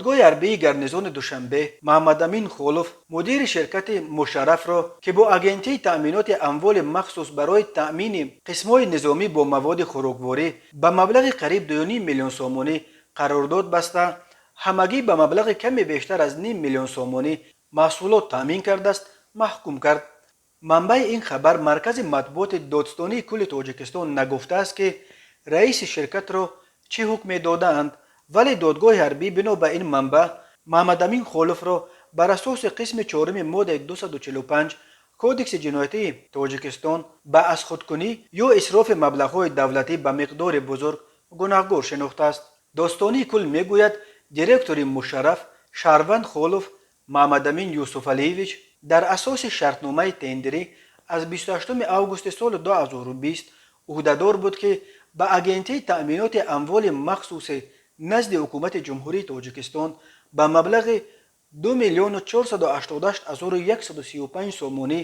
Додгоҳи ҳарбии гарнизони Душанбе Маҳаммадамин Холов, мудири ширкати Мушаррафро, ки бо Агентии таъминоти амволи махсус барои таъмини қисмҳои низомӣ бо маводи хӯрокворӣ ба маблағи қариб 2,5 миллион сомонӣ қарордод баста, ҳамагӣ ба маблағи каме бештар аз ним миллион сомонӣ маҳсулот таъмин кардааст, маҳкум кард. Манбаи ин хабар, Маркази матбуоти Додстонии кулли Тоҷикистон, нагуфтааст, ки раиси ширкатро чӣ ҳукме додаанд, вале додгоҳи ҳарбӣ, бино ба ин манбаъ, Маҳаммадамин Холовро бар асоси қисми чоруми моддаи 245 Кодекси ҷиноятии Тоҷикистон ба азхудкунӣ ё исрофи маблағҳои давлатӣ ба миқдори бузург гунаҳгор шинохтааст. Додстонии кулл мегӯяд, директори Мушарраф, шаҳрванд Холов Маҳаммадамин Юсуфалиевич, дар асоси шартномаи тендерӣ аз 28 августи соли 2020 ӯҳдадор буд, ки ба Агентии таъминоти амволи махсуси назди Ҳукумати Ҷумҳурии Тоҷикистон ба маблағи 2 миллиону 488 135 сомонӣ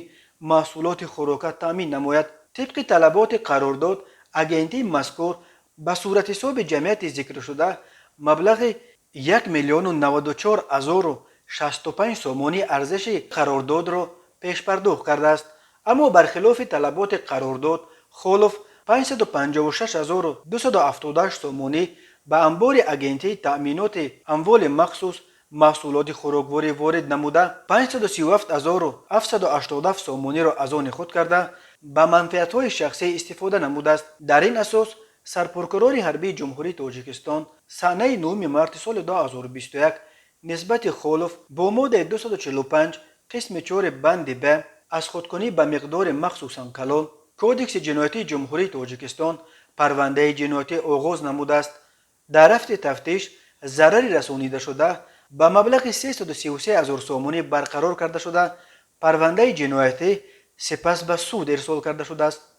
маҳсулоти хӯрока таъмин намояд. Тибқи талаботи қарордод, агентии мазкур ба суратҳисоби ҷамъияти зикршуда маблағи 1 миллиону 94 ҳазору 65 сомонӣ арзиши қарордодро пешпардохт кардааст. Аммо бархилофи талаботи қарордод, Холов 556 278 сомонӣ ба амбори Агентии таъминоти амволи махсус маҳсулоти хӯрокворӣ ворид намуда, 537 787 сомониро аз они худ карда, ба манфиатҳои шахсӣ истифода намудааст. Дар ин асос сарпрокурори ҳарбии Ҷумҳурии Тоҷикистон санаи 9 марти соли 2021 нисбати Холов бо моддаи 245 қисми 4 банди б, азхудкунӣ ба миқдори махсусан калон, Кодекси ҷиноятии Ҷумҳурии Тоҷикистон парвандаи ҷиноятӣ оғоз намудааст. Дар рафти тафтиш зарари расонидашуда ба маблағи 333 ҳазор сомонӣ барқарор карда шуда, парвандаи ҷиноятӣ сипас ба суд ирсол карда шудааст.